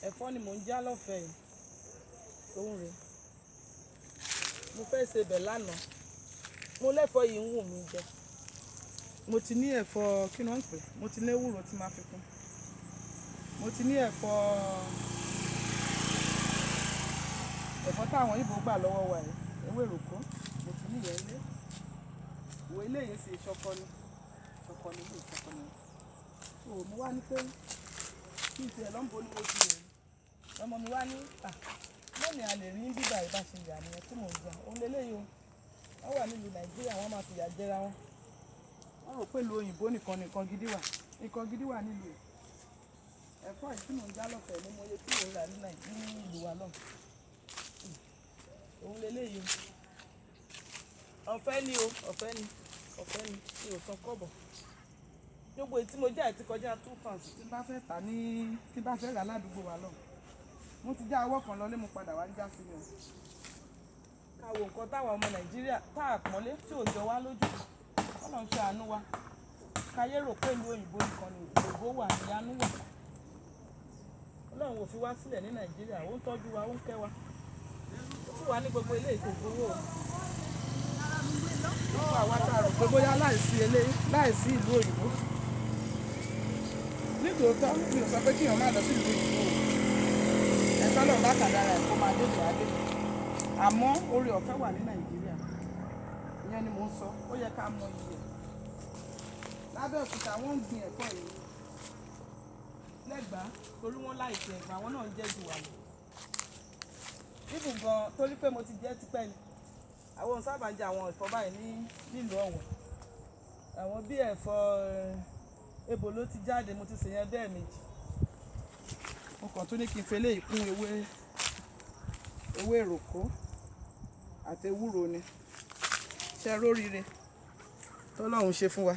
Ẹ̀fọ́ ni mò ń já lọ́fẹ̀ẹ́ yìí. Òun rèé. Mo fẹ́ sebẹ̀ lánàá. Mo lẹ́fọ̀ọ́ yìí ń wù mí jẹ. Mo ti ní ẹ̀fọ́, kí ni wọ́n ń pè é? Mo ti ní ewúro tí màá fi kún. Mo ti ní ẹ̀fọ́, ẹ̀fọ́ táwọn Igbo gbà lọ́wọ́ wa yìí, ewé ìrókò. Mo ti ní ìyẹn nílé. Wo eléyìí sì ṣọkọ ni. Ṣọkọ ni eléyìí, ṣọkọ ni. So mo wá ní pé kí n ti ẹ̀ lọ́ ń bo ní mo ti rò. Ọmọ mi wá ní, "À, mummy a lè rí bíbà yìí bá ṣe yà ni ẹ́ tí mò ń já." Òun léléyìí o. Wọ́n wà nílùú Nàìjíríà, wọ́n máa fi ìyà jẹra wọn. Wọ́n rò pé ìlú òyìnbó nìkan ni nǹkan gidi wà. Nǹkan gidi wà nílùú. Ẹ̀fọ́ yìí tí mò ń já lọ́fẹ̀ẹ́ mo mọ iye tí mò ń rà ní Nàìjíríà, ní ìlú wa lọ́hùn. Òun léléyìí o. Ọ̀fẹ́ ni o, ọ̀fẹ́ ni, ọ̀fẹ́ ni. Mi ò san kọ́bọ̀. Gbogbo èyí tí mo já yìí ti kọjá £2 tí n bá fẹ́ tà ní, tí n bá fẹ́ rà ládùúgbò wa lọ́hùn. Mo ti já ọwọ́ kan lọlé, mo padà wá já sí i o. Ká wo nǹkan táwa ọmọ Nàìjíríà tá a pọ́nlé tí ò jọ wá lójú. Ọlọ́run ṣe àánú wa. Ká yé rò pé ìlú òyìnbó nìkan ni ògo wà, ìyanu wà. Ọlọ́run ò fi wá sílẹ̀ ní Nàìjíríà, ó ń tọ́jú wa, ó ń kẹ́ wa. Ó fún wa ní gbogbo eléyìí kò gbowó o. Gbogbo àwa tá a rò pé bóyá láìsí eléyìí, láìsí ìlú òyìnbó. Nítòótọ́ mi ò sọ pé kí èèyàn má lọ sí ìlú òyìnbó o. Ẹni tọ́lọ́run bá kàdára ẹ̀ kó máa dé bẹ̀ á dé bẹ̀. Àmọ́ oore ọ̀fẹ́ wà ní Nàìjíríà. Ìyẹn ni mò ń sọ. Ó yẹ ká mọ iyì ẹ̀. Lábẹ́ Òkúta wọ́n ń gbin ẹ̀fọ́ yìí. Lẹ́gbàá torí wọ́n like ẹ̀gbà, àwọn náà ń jẹ́ ju wa lọ. Even gan torí pé mo ti jẹ́ tipẹ́ ni. Àwọn ò sábà jẹ àwọn ẹ̀fọ́ báyìí ní, nílùú Ọ̀wọ̀. Àwọn bí ẹ̀fọ́ ebolo ti jáde, mo ti sè yẹn bẹ́ẹ̀ méjì. Mo kàn tún ní kí n fi eléyìí kún ewé, ewé ìrókò àti ewúro ni. Ṣé ẹ róríire? Tọ́lọ́run ṣe fún wa.